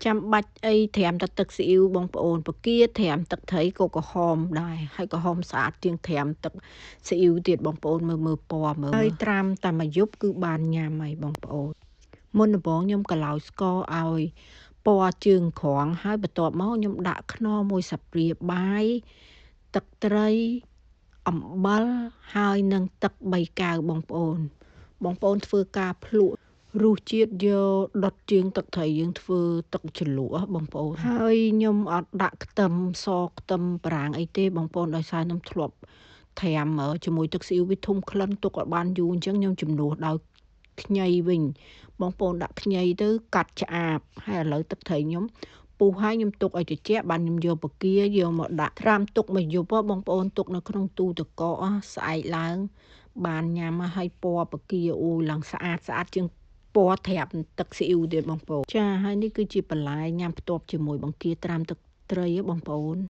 ចាំបាច់អីត្រាំតែទឹកស៊ីអ៊ីវបងប្អូនបង្គាត្រាំទឹកត្រីក៏ក្រហមដែរហើយក្រហមស្អាតជាងត្រាំទឹកស៊ីអ៊ីវទៀតបងប្អូនមើលមើលពណ៌មើលហើយត្រាំតែមួយយប់គឺបានញ៉ាំហើយបងប្អូនមុនដំបូងខ្ញុំក៏ឡោយស្ករឲ្យពណ៌ជើងក្រងហើយបន្ទាប់មកខ្ញុំដាក់ខ្នុរមួយស្លាបព្រាបាយទឹកត្រីអំបិលហើយនឹងទឹក3កែវបងប្អូនបងប្អូនធ្វើការភ្លក់រសជាតិយកដុតជាងទឹកត្រីយើងធ្វើទឹកជ្រលក់បងប្អូនហើយខ្ញុំអត់ដាក់ខ្ទឹមសខ្ទឹមបារាំងអីទេបងប្អូនដោយសារខ្ញុំធ្លាប់ត្រាំជាមួយទឹកស៊ីអ៊ីវវាធំក្លិនទុកអត់បានយូរអញ្ចឹងខ្ញុំជំនួសដោយខ្ញីវិញបងប្អូនដាក់ខ្ញីទៅកាត់ឆ្អាបហើយឥឡូវទឹកត្រីខ្ញុំពុះហើយខ្ញុំទុកឲ្យត្រជាក់បានខ្ញុំយកបង្គាយកមកដាក់ត្រាំទុកមួយយប់បងប្អូនទុកនៅក្នុងទូទឹកកកស្អែកឡើងបានញ៉ាំហើយពណ៌បង្គាអូយឡើងស្អាតស្អាតជាងពណ៌ត្រាប់ទឹកស៊ីអ៊ីវទៀតបងប្អូនចាហើយនេះគឺជាបន្លែញ៉ាំផ្ទាប់ជាមួយបង្គាត្រាំទឹកត្រីបងប្អូន។